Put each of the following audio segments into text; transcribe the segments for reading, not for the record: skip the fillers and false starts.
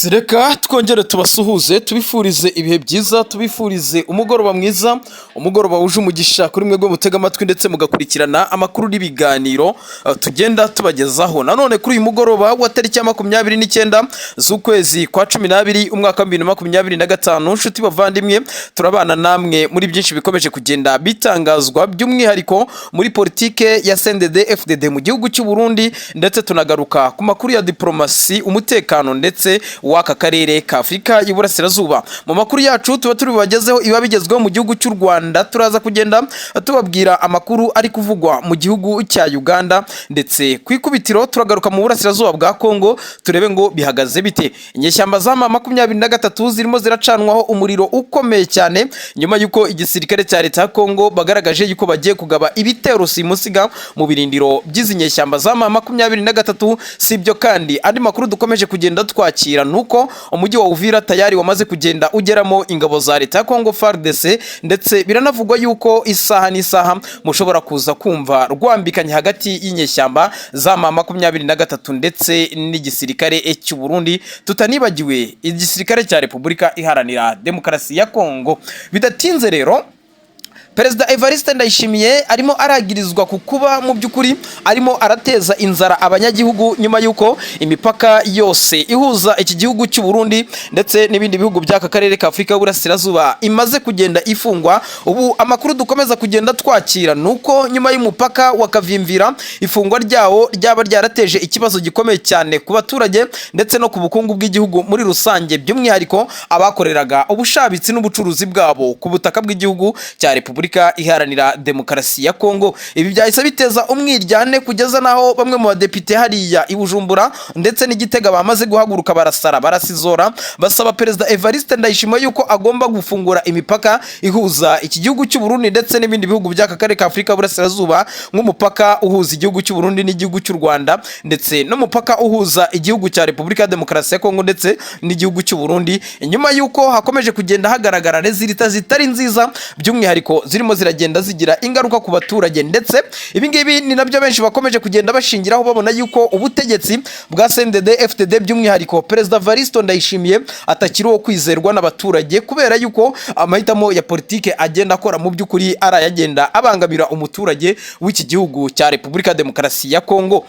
Reka twongere tubasuhuze, tubifurize ibihe byiza, tubifurize umugoroba mwiza, umugoroba wuje umugisha kuri mwebwe mutega amatwi ndetse mugakurikirana amakuru n'ibiganiro tugenda tubagezaho. Nanone kuri uyu mugoroba wa tariki ya 29 z'ukwezi kwa 12, umwaka wa 2025, nshuti bavandimwe, turabana namwe muri byinshi bikomeje kugenda bitangazwa, by'umwihariko muri politike ya CNDD FDD mu gihugu cy'u Burundi, ndetse tunagaruka ku makuru ya diplomasi, umutekano ndetse w'aka karere ka Afurika y'Iburasirazuba. Mu makuru yacu tuba turi bubagezeho ibiba bigezweho mu gihugu cy'u Rwanda, turaza kugenda tubabwira amakuru ari kuvugwa mu gihugu cya Uganda, ndetse ku ikubitiro turagaruka mu burasirazuba bwa Kongo turebe ngo bihagaze bite. Inyeshyamba za M23 zirimo ziracanwaho umuriro ukomeye cyane nyuma y'uko igisirikare cya leta ya Kongo bagaragaje yuko bagiye kugaba ibitero simusiga mu birindiro by'izi nyeshyamba za M23. Si ibyo kandi, andi makuru dukomeje kugenda twakira nuko umujyi wa Uvira tayari wamaze kugenda ugeramo ingabo za leta ya Kongo FARDC, ndetse biranavugwa yuko isaha n'isaha mushobora kuza kumva rwambikanye hagati y'inyeshyamba za M23 ndetse n'igisirikare cy'u Burundi, tutanibagiwe igisirikare cya Repubulika Iharanira Demokarasi ya Kongo. Bidatinze rero, Perezida Evariste Ndayishimiye arimo aragirizwa ku kuba mu by'ukuri arimo arateza inzara abanyagihugu, nyuma y'uko imipaka yose ihuza iki gihugu cy'u Burundi ndetse n'ibindi bihugu by'aka karere ka Afurika y'Uburasirazuba imaze kugenda ifungwa. Ubu amakuru dukomeza kugenda twakira nuko nyuma y'umupaka wa Kavimvira, ifungwa ryawo ryaba ryarateje ikibazo gikomeye cyane ku baturage ndetse no ku bukungu bw'igihugu muri rusange, by'umwihariko abakoreraga ubushabitsi n'ubucuruzi bwabo ku butaka bw'igihugu cya Repubulika Iharanira Demokarasi ya Kongo. Ibi byahise biteza umwiryane kugeza naho bamwe mu badepite hariya i Bujumbura ndetse n'Igitega bamaze guhaguruka, barasara, barasizora, basaba Perezida Evariste Ndayishimiye yuko agomba gufungura imipaka ihuza iki gihugu cy'u Burundi ndetse n'ibindi bihugu by'aka karere ka Afurika y'Uburasirazuba, nk'umupaka uhuza igihugu cy'u Burundi n'igihugu cy'u Rwanda, ndetse n'umupaka uhuza igihugu cya Repubulika ya Demokarasi ya Kongo ndetse n'igihugu cy'u Burundi, nyuma y'uko hakomeje kugenda hagaragara résultats zitari nziza, by'umwihariko zirimo ziragenda zigira ingaruka ku baturage. Ndetse ibi ngibi ni nabyo benshi bakomeje kugenda bashingiraho babona yuko ubutegetsi bwa CNDD FDD, by'umwihariko Perezida Varisto Ndayishimiye, atakiri uwo kwizerwa n'abaturage, kubera yuko amahitamo ya politike agenda akora mu by'ukuri arayagenda abangamira umuturage w'iki gihugu cya Repubulika ya Demokarasi ya Kongo.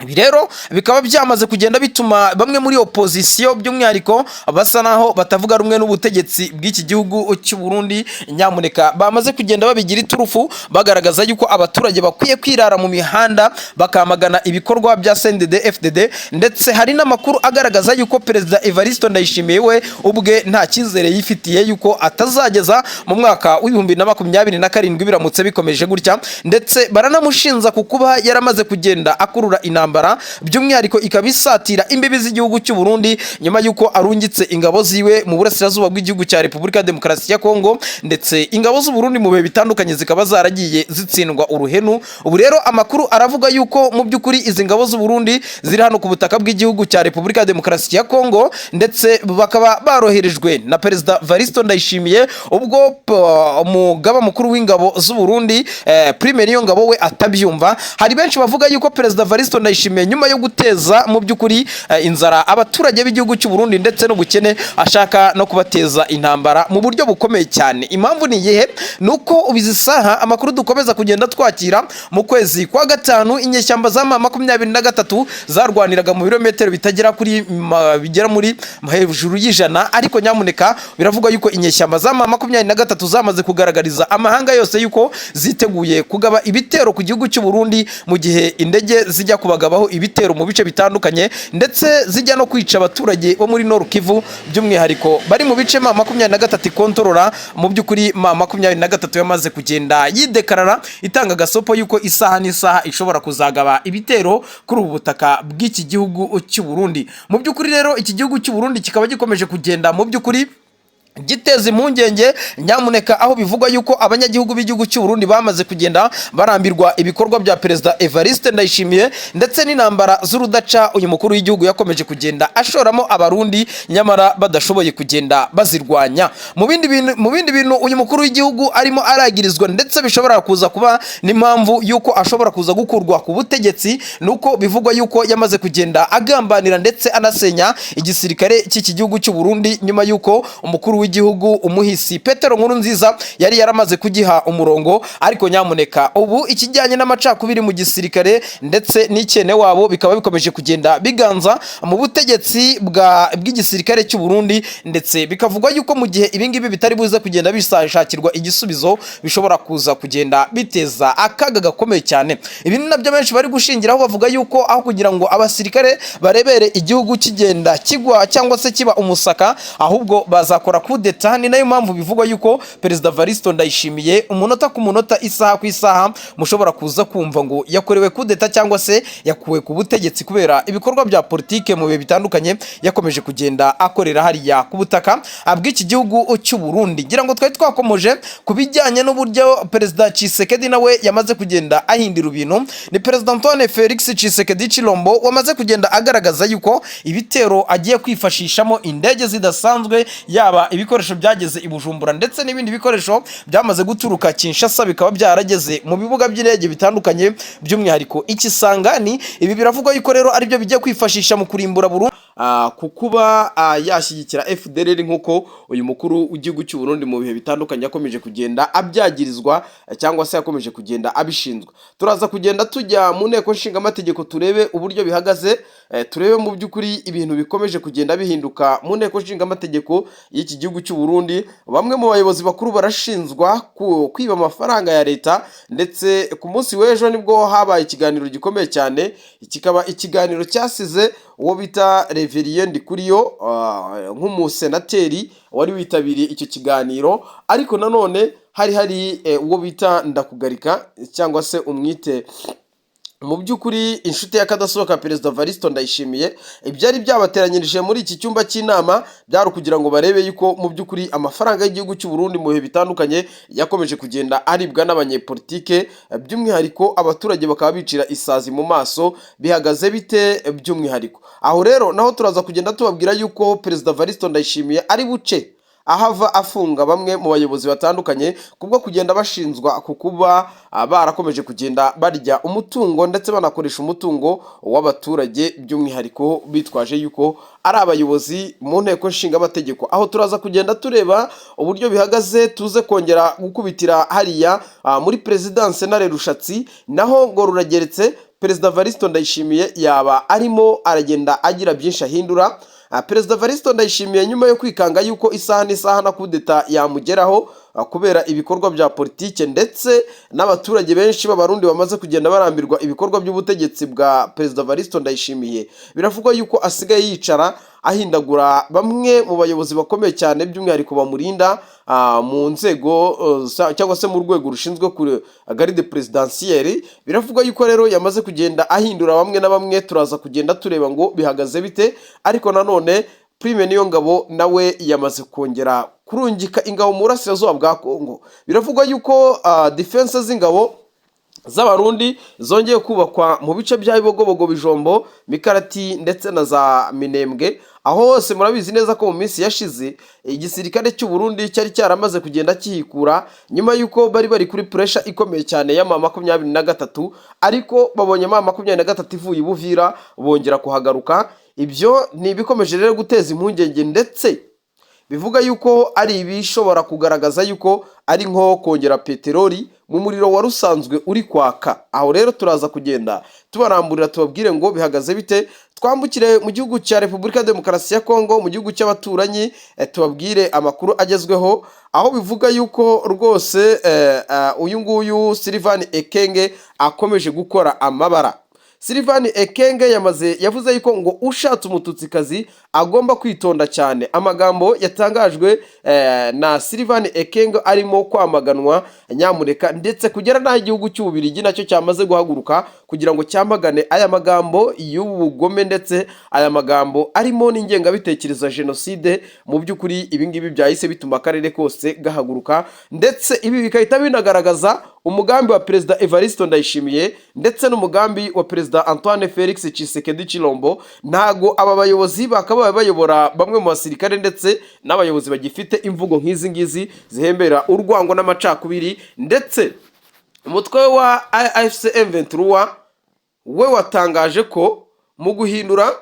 Ibi rero bikaba byamaze kugenda bituma bamwe muri opozisiyo, by'umwihariko basa naho batavuga rumwe n'ubutegetsi bw'iki gihugu cy'u Burundi, nyamuneka bamaze kugenda babigira iturufu, bagaragaza yuko abaturage bakwiye kwirara mu mihanda bakamagana ibikorwa bya CNDD FDD. Ndetse hari n'amakuru agaragaza yuko Perezida Evariste Ndayishimiye we ubwe nta cyizere yifitiye yuko atazageza mu mwaka wa 2027 biramutse bikomeje gutya, ndetse baranamushinza ku kuba yaramaze kugenda akurura intambara, by'umwihariko ikaba isatira imbibi z'igihugu cy'u Burundi, nyuma y'uko arungitse ingabo ziwe mu burasirazuba bw'igihugu cya Repubulika ya Demokarasi ya Kongo, ndetse ingabo z'u Burundi mu bihe bitandukanye zikaba zaragiye zitsindwa uruhenu. Ubu rero amakuru aravuga yuko mu by'ukuri izi ngabo z'u Burundi ziri hano ku butaka bw'igihugu cya Repubulika ya Demokarasi ya Kongo, ndetse bakaba baroherejwe na Perezida Varisto Ndayishimiye, ubwo umugaba mukuru w'ingabo z'u Burundi Prime Niyongabo we atabyumva. Hari benshi bavuga yuko Perezida Varisto Ndayishimiye, nyuma yo guteza mu by'ukuri inzara abaturage b'igihugu cy'u Burundi ndetse n'ubukene, ashaka no kubateza intambara mu buryo bukomeye cyane. Impamvu ni iyihe? Ni uko ubizi saha amakuru dukomeza kugenda twakira, mu kwezi kwa gatanu inyeshyamba za M23 zarwaniraga mu birometero bitagera kuri bigera muri hejuru y'100, ariko nyamuneka biravugwa yuko inyeshyamba za M23 zamaze kugaragariza amahanga yose yuko ziteguye kugaba ibitero ku gihugu cy'u Burundi, mu gihe indege zijya kubagabaho ibitero mu bice bitandukanye, ndetse zijya no kwica abaturage bo muri Nord Kivu, by'umwihariko bari mu bice M23 ikontorora. Mu by'ukuri M23 yamaze kugenda yidekarara, itanga agasopo yuko isaha n'isaha ishobora kuzagaba ibitero kuri ubu butaka bw'iki gihugu cy'u Burundi. Mu by'ukuri rero iki gihugu cy'u Burundi kikaba gikomeje kugenda mu by'ukuri Giteza impungenge nyamuneka, aho bivugwa yuko abanyagihugu b'igihugu cy'u Burundi bamaze kugenda barambirwa ibikorwa bya Perezida Evariste Ndayishimiye ndetse n'intambara z'urudaca uyu mukuru w'igihugu yakomeje kugenda ashoramo Abarundi, nyamara badashoboye kugenda bazirwanya. Mu bindi bintu uyu mukuru w'igihugu arimo aragirizwa ndetse bishobora kuza kuba n'impamvu yuko ashobora kuza gukurwa ku butegetsi, nuko bivugwa yuko yamaze kugenda agambanira ndetse anasenya igisirikare cy'iki gihugu cy'u Burundi, nyuma yuko umukuru w'igihugu umuhisi Petero Nkurunziza yari yaramaze kugiha umurongo. Ariko nyamuneka, ubu ikijyanye n'amacakubiri mu gisirikare ndetse n'ikene wabo bikaba bikomeje kugenda biganza mu butegetsi bw'igisirikare cy'u Burundi, ndetse bikavugwa yuko mu gihe ibingibi bitari buze kugenda bishakirwa igisubizo, bishobora kuza kugenda biteza akaga gakomeye cyane. Ibi ni nabyo benshi bari gushingiraho bavuga yuko aho kugira ngo abasirikare barebere igihugu kigenda kigwa cyangwa se kiba umusaka, ahubwo bazakora kudeta. Ni nayo mpamvu bivugwa yuko Perezida Varisto Ndayishimiye umunota ku munota, isaha ku isaha, mushobora kuza kumva ngo yakorewe kudeta cyangwa se yakuwe ku butegetsi kubera ibikorwa bya politike mu bihe bitandukanye yakomeje kugenda akorera hariya ku butaka bw'iki gihugu cy'u Burundi. Ngira ngo twari twakomoje ku bijyanye n'uburyo Perezida Tshisekedi nawe yamaze kugenda ahindura ibintu. Ni Perezida Antoine Felix Tshisekedi Chilombo wamaze kugenda agaragaza yuko ibitero agiye kwifashishamo indege zidasanzwe, yaba ibikoresho byageze i Bujumbura ndetse n'ibindi bikoresho byamaze guturuka Kinshasa bikaba byarageze mu bibuga by'indege bitandukanye, by'umwihariko ikisangani. Ibi biravugwa yuko rero aribyo bigiye kwifashisha mu kurimbura burundu ku kuba yashyigikira FDLR, nk'uko uyu mukuru w'igihugu cy'u Burundi mu bihe bitandukanye yakomeje kugenda abyagirizwa cyangwa se yakomeje kugenda abishinzwa. Turaza kugenda tujya mu nteko nshingamategeko turebe uburyo bihagaze, turebe mu by'ukuri ibintu bikomeje kugenda bihinduka mu nteko nshingamategeko y'iki gihugu cy'u Burundi. Bamwe mu bayobozi bakuru barashinzwa kwiba amafaranga ya leta, ndetse ku munsi w'ejo nibwo habaye ikiganiro gikomeye cyane, kikaba ikiganiro cyasize uwo bita Reverien Ndikuriyo nk'umusenateri wari witabiriye icyo kiganiro. Ariko nanone hari uwo bita Ndakugarika cyangwa se umwite mu by'ukuri inshuti y'akadasohoka Perezida Varisto Ndayishimiye. Ibyari byabateranyirije muri iki cyumba cy'inama byari ukugira ngo barebe yuko mu by'ukuri amafaranga y'igihugu cy'u Burundi mu bihe bitandukanye yakomeje kugenda aribwa n'abanyepolitike, by'umwihariko abaturage bakaba bicira isazi mu maso, bihagaze bite by'umwihariko. Aho rero naho turaza kugenda tubabwira yuko Perezida Varisto Ndayishimiye ari buce ahava afunga bamwe mu bayobozi batandukanye kubwo kugenda bashinzwa ku kuba barakomeje kugenda barya umutungo ndetse banakoresha umutungo w'abaturage, by'umwihariko bitwaje yuko ari abayobozi mu nteko nshingamategeko. Aho turaza kugenda tureba uburyo bihagaze, tuze kongera gukubitira hariya muri perezidanse Ntare Rushatsi, naho ngo rurageretse. Perezida Varisto Ndayishimiye yaba arimo aragenda agira byinshi ahindura. Perezida Varisto Ndayishimiye, nyuma yo kwikanga yuko isaha n'isaha na kudeta yamugeraho kubera ibikorwa bya politike ndetse n'abaturage benshi b'Abarundi bamaze kugenda barambirwa ibikorwa by'ubutegetsi bwa Perezida Varisto Ndayishimiye, biravugwa yuko asigaye yicara ahindagura bamwe mu bayobozi bakomeye cyane, by'umwihariko bamurinda mu nzego cyangwa se mu rwego rushinzwe kuri garde présidentielle. Biravugwa yuko rero yamaze kugenda ahindura bamwe na bamwe. Turaza kugenda tureba ngo bihagaze bite. Ariko nanone Prime Niyongabo nawe yamaze kongera kurungika ingabo mu burasirazuba bwa Kongo. Biravugwa yuko defense z'ingabo z'Abarundi zongeye kubakwa mu bice bya Bibogobogo, Bijombo, Mikarati ndetse na za Minembwe. Aho hose murabizi neza ko mu minsi yashize igisirikare cy'u Burundi cyari cyaramaze kugenda kihikura, nyuma y'uko bari kuri pressure ikomeye cyane ya M23. Ariko babonye M23 ivuye i Buvira, bongera kuhagaruka. Ibyo ni ibikomeje rero guteza impungenge, ndetse bivuga yuko ari ibishobora kugaragaza yuko ari nko kongera peteroli mu muriro wari usanzwe uri kwaka. Aho rero turaza kugenda tubaramburira, tubabwire ngo bihagaze bite. Twambukire mu gihugu cya Repubulika ya Demokarasi ya Kongo, mu gihugu cy'abaturanyi, tubabwire amakuru agezweho, aho bivuga yuko rwose uyu nguyu Sylvain Ekenge akomeje gukora amabara. Sylvain Ekenge yamaze yavuze yuko ngo ushatse Umututsikazi agomba kwitonda cyane. Amagambo yatangajwe na Sylvain Ekenge arimo kwamaganwa nyamureka, ndetse kugera n'aho igihugu cy'Ububirigi nacyo cyamaze guhaguruka kugira ngo cyamagane aya magambo y'ubugome, ndetse aya magambo arimo n'ingengabitekerezo ya jenoside. Mu by'ukuri ibi ngibi byahise bituma akarere kose gahaguruka, ndetse ibi bigahita binagaragaza umugambi wa Perezida Evariste Ndayishimiye ndetse n'umugambi wa Perezida Antoine Felix Tshisekedi Chilombo. Ntago aba bayobozi bakabaye bayobora bamwe mu basirikare ndetse n'abayobozi bagifite imvugo nk'izi ngizi zihembera urwango n'amacakubiri. Ndetse umutwe wa AFC M23 we watangaje ko mu guhindura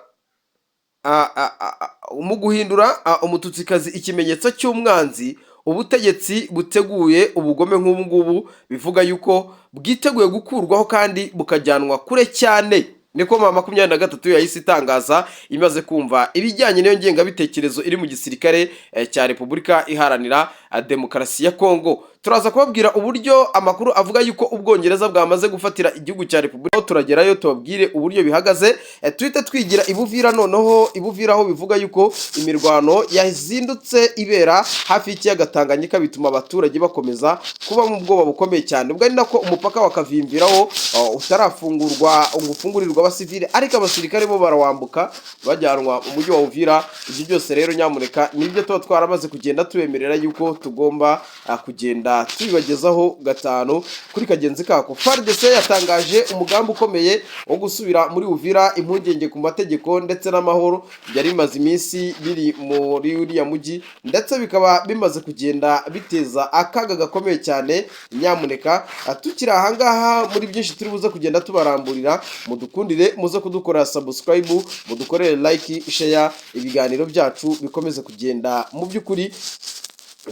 Umututsikazi ikimenyetso cy'umwanzi, ubutegetsi buteguye ubugome nk'ubu ngubu, bivuga yuko bwiteguye gukurwaho kandi bukajyanwa kure cyane. Niko M23 yahise itangaza imaze kumva ibijyanye n'iyo ngengabitekerezo iri mu gisirikare cya Repubulika Iharanira Demokarasi ya Kongo. Turaza kubabwira uburyo amakuru avuga yuko Ubwongereza bwamaze gufatira igihugu cya Repubulika. Turagerayo tubabwire uburyo bihagaze. Tuhite twigira ibuvira noneho ibuvira, aho bivuga yuko imirwano yazindutse ibera hafi y'ikiyaga Tanganyika, bituma abaturage bakomeza kuba mu bwoba bukomeye cyane. Ubwo ari nako umupaka wa Kavimviraho utarafungurwa ngo ufungurirwe abasivile, ariko abasirikare bo barawambuka bajyanwa mu mujyi wa Uvira. Ibyo byose rero nyamuneka nibyo tuba twaramaze kugenda tubemerera yuko tugomba kugenda tubibagezaho gatanu kuri kagenzi kako. FARDC yatangaje umugambi ukomeye wo gusubira muri Uvira. Impungenge ku mategeko ndetse n'amahoro byari bimaze iminsi biri muri uriya mujyi, ndetse bikaba bimaze kugenda biteza akaga gakomeye cyane nyamuneka. Tukiri ahangaha, muri byinshi turi buze kugenda tubaramburira, mudukundire muze kudukorera subscribe, mudukorere like, share, ibiganiro byacu bikomeze kugenda mu by'ukuri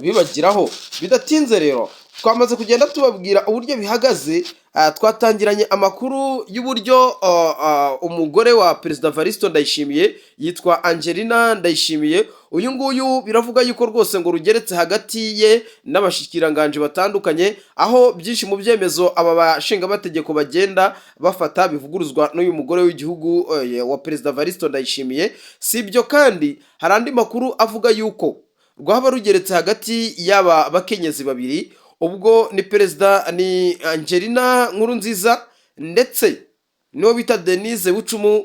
bibagiraho bidatinze. Rero twamaze kugenda tubabwira uburyo bihagaze. Twatangiranye amakuru y'uburyo umugore wa Perezida Varisito Ndayishimiye yitwa Angelina Ndayishimiye, uyu nguyu biravuga yuko rwose ngo rugeretse hagati ye n'abashikiranganje batandukanye, aho byinshi mu byemezo aba bashingamategeko bagenda bafata bivuguruzwa n'uyu mugore w'igihugu wa Perezida Varisito Ndayishimiye. Si ibyo kandi, hari andi makuru avuga yuko rwaba rugeretse hagati y'aba bakenyezi babiri. Ubwo ni perezida, ni Angelina Nkurunziza ndetse n'uwo bita Denise Bucumu.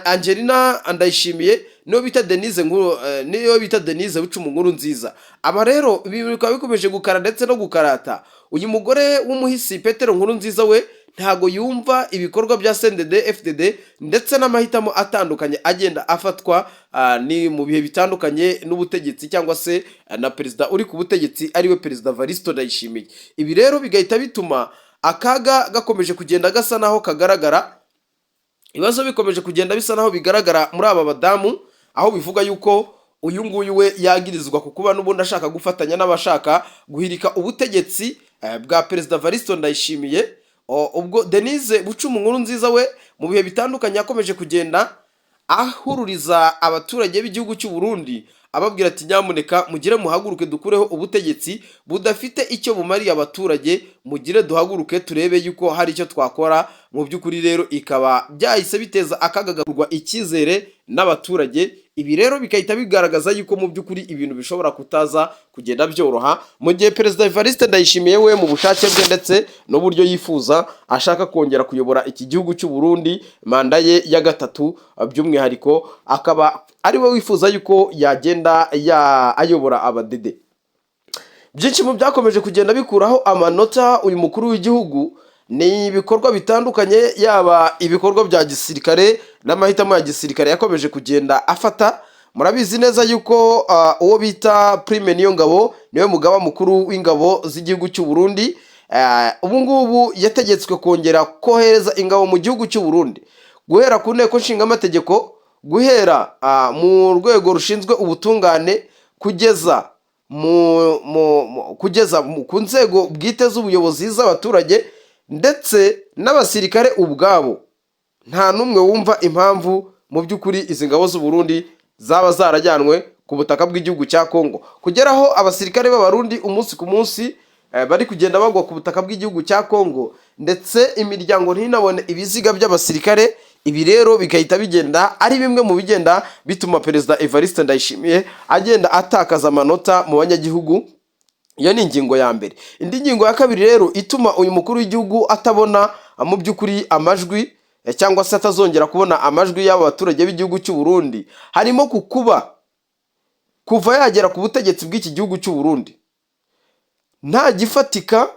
Angelina Ndayishimiye niyo bita Denise Nkuru, niyo bita Denise Bucumu Nkurunziza. Aba rero ibi bikaba bikomeje gukara ndetse no gukarata. Uyu mugore w'umuhisi Petero Nkurunziza we ntago yumva ibikorwa bya CNDD FDD ndetse n'amahitamo atandukanye agenda afatwa ni mu bihe bitandukanye n'ubutegetsi cyangwa se na perezida uri ku butegetsi, ariwe Perezida Varisito Ndayishimiye. Ibi rero bigahita bituma akaga gakomeje kugenda gasa naho kagaragara, ibibazo bikomeje kugenda bisa naho bigaragara muri aba badamu, aho bivuga yuko uyu nguyu we yagirizwa ku kuba n'ubundi ashaka gufatanya n'abashaka guhirika ubutegetsi bwa Perezida Varisito Ndayishimiye. Ubwo Denise Bucumu Nkurunziza we mu bihe bitandukanye yakomeje kugenda ahururiza abaturage b'igihugu cy'u Burundi, ababwira ati: "Nyamuneka mugire muhaguruke dukureho ubutegetsi budafite icyo bumariye abaturage, mugire duhaguruke turebe yuko hari icyo twakora." Mu by'ukuri rero ikaba byahise biteza akaga gakurwa icyizere n'abaturage. Ibi rero bigahita bigaragaza yuko mu by'ukuri ibintu bishobora kutaza kugenda byoroha, mu gihe Perezida Evariste Ndayishimiye we mu bushake bwe ndetse n'uburyo yifuza ashaka kongera kuyobora iki gihugu cy'u Burundi manda ye ya gatatu, by'umwihariko akaba ari we wifuza yuko yagenda ayobora abadede. Byinshi mu byakomeje kugenda bikuraho amanota uyu mukuru w'igihugu ni ibikorwa bitandukanye, yaba ibikorwa bya gisirikare n'amahitamo ya gisirikare yakomeje kugenda afata. Murabizi neza yuko uwo bita Prime Niyongabo, niwe mugaba mukuru w'ingabo z'igihugu cy'u Burundi, ubu ngubu yategetswe kongera kohereza ingabo mu gihugu cy'u Burundi, guhera ku nteko nshingamategeko, guhera mu rwego rushinzwe ubutungane, kugeza ku nzego bwite z'ubuyobozi z'abaturage ndetse n'abasirikare ubwabo. Nta n'umwe wumva impamvu mu by'ukuri izi ngabo z'u Burundi zaba zarajyanwe ku butaka bw'igihugu cya Kongo, kugeraho abasirikare b'Abarundi umunsi ku munsi bari kugenda bagwa ku butaka bw'igihugu cya Kongo. ndetse imiryango ntinabone ibiziga by'abasirikare. Ibi rero bigahita bigenda ari bimwe mu bigenda bituma Perezida Evariste Ndayishimiye agenda atakaza amanota mu banyagihugu. Iyo ni ingingo ya mbere. Indi ngingo ya kabiri rero ituma uyu mukuru w'igihugu atabona mu by'ukuri amajwi, cyangwa se atazongera kubona amajwi y'aba baturage b'igihugu cy'u Burundi, harimo ku kuba kuva yagera ku butegetsi bw'iki gihugu cy'u Burundi nta gifatika,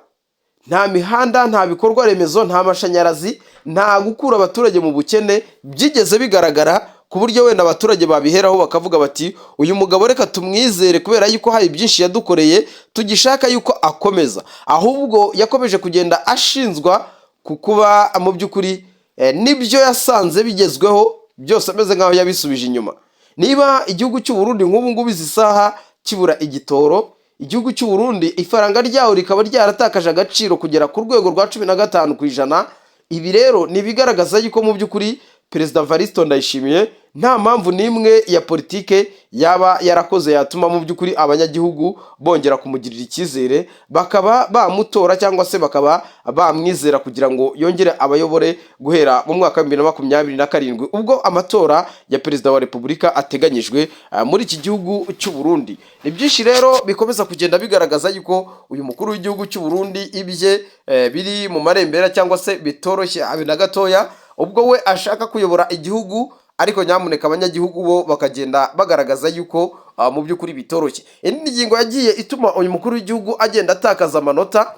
nta mihanda, nta bikorwa remezo, nta mashanyarazi, nta gukura abaturage mu bukene byigeze bigaragara, ku buryo wenda abaturage babiheraho bakavuga bati: "Uyu mugabo reka tumwizere kubera yuko hari byinshi yadukoreye, tugishaka yuko akomeza." Ahubwo yakomeje kugenda ashinzwa ku kuba mu by'ukuri n'ibyo yasanze bigezweho byose ameze nk'aho yabisubije inyuma. Niba igihugu cy'u Burundi nk'ubu ngubu izi saha kibura igitoro, igihugu cy'u Burundi ifaranga ryawo rikaba ryaratakaje agaciro kugera ku rwego rwa 15%, ibi rero ni ibigaragaza yuko mu by'ukuri Perezida Varisito Ndayishimiye nta mpamvu n'imwe ya politike yaba yarakoze yatuma mu by'ukuri abanyagihugu bongera kumugirira icyizere, bakaba bamutora cyangwa se bakaba bamwizera kugira ngo yongere abayobore guhera mu mwaka wa 2027, ubwo amatora ya perezida wa repubulika ateganyijwe muri iki gihugu cy'u Burundi. Ni byinshi rero bikomeza kugenda bigaragaza yuko uyu mukuru w'igihugu cy'u Burundi ibye biri mu marembera cyangwa se bitoroshye habe na gatoya, ubwo we ashaka kuyobora igihugu, ariko nyamuneka abanyagihugu bo bakagenda bagaragaza yuko mu by'ukuri bitoroshye. Indi ngingo yagiye ituma uyu mukuru w'igihugu agenda atakaza amanota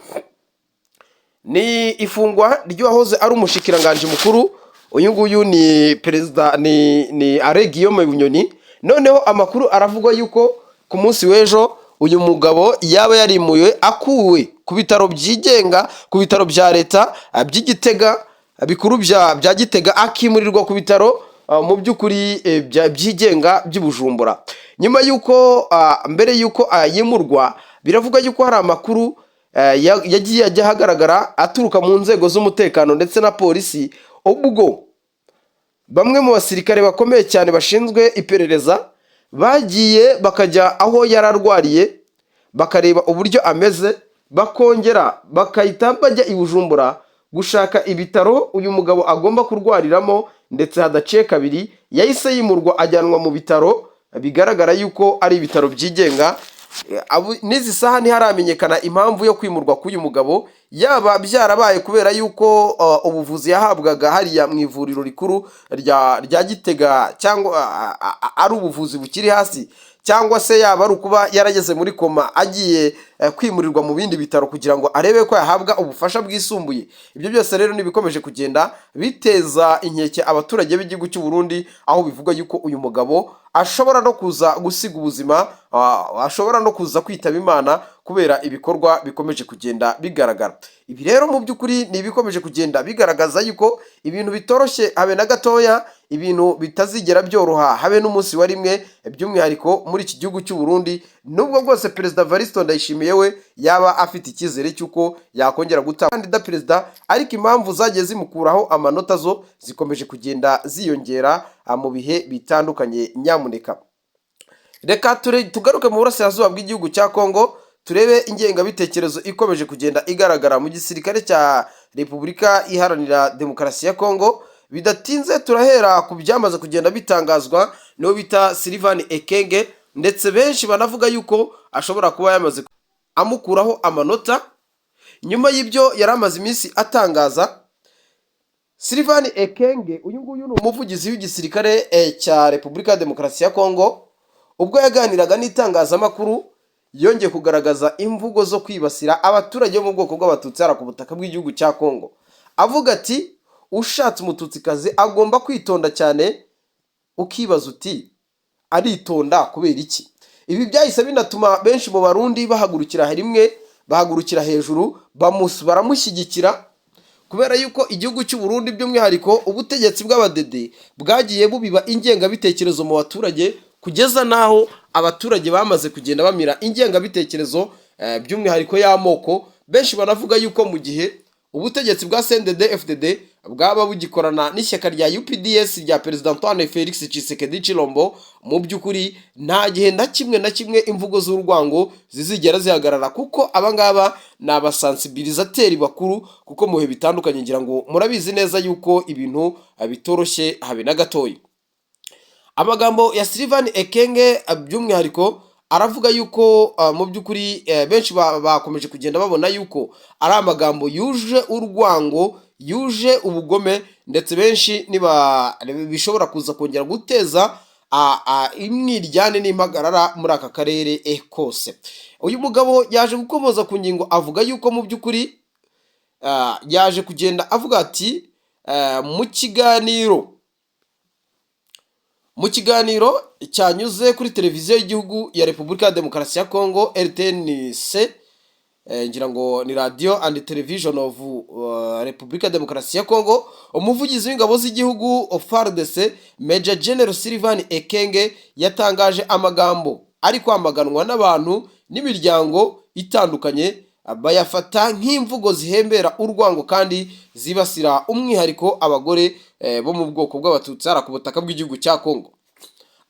ni ifungwa ry'uwahoze ari umushikiranganji mukuru. Uyu nguyu ni perezida ni Alain Guillaume Bunyoni. Noneho amakuru aravugwa yuko ku munsi w'ejo uyu mugabo yaba yarimuwe, akuwe ku bitaro byigenga, ku bitaro bya leta by'Igitega bikuru bya Gitega, akimurirwa ku bitaro mu by'ukuri byigenga by'i Bujumbura. Nyuma y'uko mbere y'uko yimurwa, biravugwa yuko hari amakuru yagiye ajya ahagaragara aturuka mu nzego z'umutekano ndetse na polisi, ubwo bamwe mu basirikare bakomeye cyane bashinzwe iperereza bagiye bakajya aho yari arwariye, bakareba uburyo ameze, bakongera bakahita bajya i Bujumbura gushaka ibitaro uyu mugabo agomba kurwariramo. Ndetse hadaciye kabiri yahise yimurwa, ajyanwa mu bitaro bigaragara yuko ari ibitaro byigenga. N'izi saha ntiharamenyekana impamvu yo kwimurwa k'uyu mugabo, yaba byarabaye kubera yuko ubuvuzi yahabwaga hariya mu ivuriro rikuru rya Gitega cyangwa ari ubuvuzi bukiri hasi, cyangwa se yaba ari ukuba yarageze muri koma, agiye kwimurirwa mu bindi bitaro kugira ngo arebe ko yahabwa ubufasha bwisumbuye. Ibyo byose rero ni ibikomeje kugenda biteza inkeke abaturage b'igihugu cy'u Burundi, aho bivugwa yuko uyu mugabo ashobora no kuza gusiga ubuzima, ashobora no kuza kwitaba Imana kubera ibikorwa bikomeje kugenda bigaragara. Ibi rero mu by'ukuri ni ibikomeje kugenda bigaragaza yuko ibintu bitoroshye habe na gatoya, ibintu bitazigera byoroha habe n'umunsi wa rimwe, by'umwihariko muri iki gihugu cy'u Burundi, nubwo bwose Perezida Varisito Ndayishimiye we yaba afite icyizere cy'uko yakongera gutanga kandida perezida, ariko impamvu zagiye zimukuraho amanota zo zikomeje kugenda ziyongera mu bihe bitandukanye. Nyamuneka reka tugaruke mu burasirazuba bw'igihugu cya Kongo, turebe ingengabitekerezo ikomeje kugenda igaragara mu gisirikare cya Repubulika Iharanira Demokarasi ya Kongo. Bidatinze turahera ku byamaze kugenda bitangazwa n'uwo bita Sylvain Ekenge, ndetse benshi banavuga yuko ashobora kuba yamaze amukuraho amanota nyuma y'ibyo yari amaze iminsi atangaza. Sylvain Ekenge uyu nguyu ni umuvugizi w'igisirikare cya Repubulika ya Demokarasi ya Kongo. Ubwo yaganiraga n'itangazamakuru, yongeye kugaragaza imvugo zo kwibasira abaturage bo mu bwoko bw'Abatutsi hariya ku butaka bw'igihugu cya Kongo, avuga ati: "Ushatse Umututsikazi agomba kwitonda cyane." Ukibaza uti: "Aritonda kubera iki?" Ibi byahise binatuma benshi mu Barundi bahagurukira rimwe, bahagurukira hejuru, baramushyigikira, kubera yuko igihugu cy'u Burundi, by'umwihariko ubutegetsi bw'Abadede, bwagiye bubiba ingengabitekerezo mu baturage, kugeza n'aho abaturage bamaze kugenda bamira ingengabitekerezo, by'umwihariko y'amoko. Benshi banavuga yuko mu gihe ubutegetsi bwa CNDD FDD bwaba bugikorana n'ishyaka rya UPDS rya Perezida Antoine Felix Tshisekedi Chilombo, mu by'ukuri nta gihe na kimwe na kimwe imvugo z'urwango zizigera zihagarara, kuko abangaba ni abasensibilisateur bakuru, kuko mu bihe bitandukanye ngira ngo murabizi neza yuko ibintu bitoroshye habe na gatoya. Amagambo ya Sylvain Ekenge by'umwihariko aravuga yuko mu by'ukuri benshi bakomeje kugenda babona yuko ari amagambo yuje urwango, yuje ubugome, ndetse benshi niba bishobora kuza kongera guteza imwiryane n'impagarara muri aka karere kose. Uyu mugabo yaje gukomoza ku ngingo, avuga yuko mu by'ukuri yaje kugenda avuga ati mu kiganiro cyanyuze kuri Televiziyo y'Igihugu ya Repubulika ya Demokarasi ya Kongo, RTNC, ngira ngo ni Radio and Television of Repubulika ya Demokarasi ya Kongo, umuvugizi w'ingabo z'igihugu FARDC, Major General Sylvain Ekenge, yatangaje amagambo ari kwamaganwa n'abantu n'imiryango itandukanye, bayafata nk'imvugo zihembera urwango kandi zibasira umwihariko abagore bo mu bwoko bw'Abatutsi hariya ku butaka bw'igihugu cya Kongo.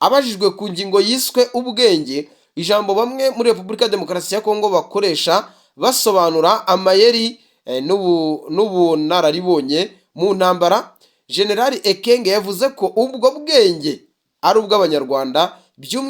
Abajijwe ku ngingo yiswe ubwenge, ijambo bamwe muri Repubulika ya Demokarasi ya Kongo bakoresha basobanura amayeri n'ubunararibonye mu ntambara, Generali Ekenge yavuze ko ubwo bwenge ari ubw'Abanyarwanda by'umwihariko.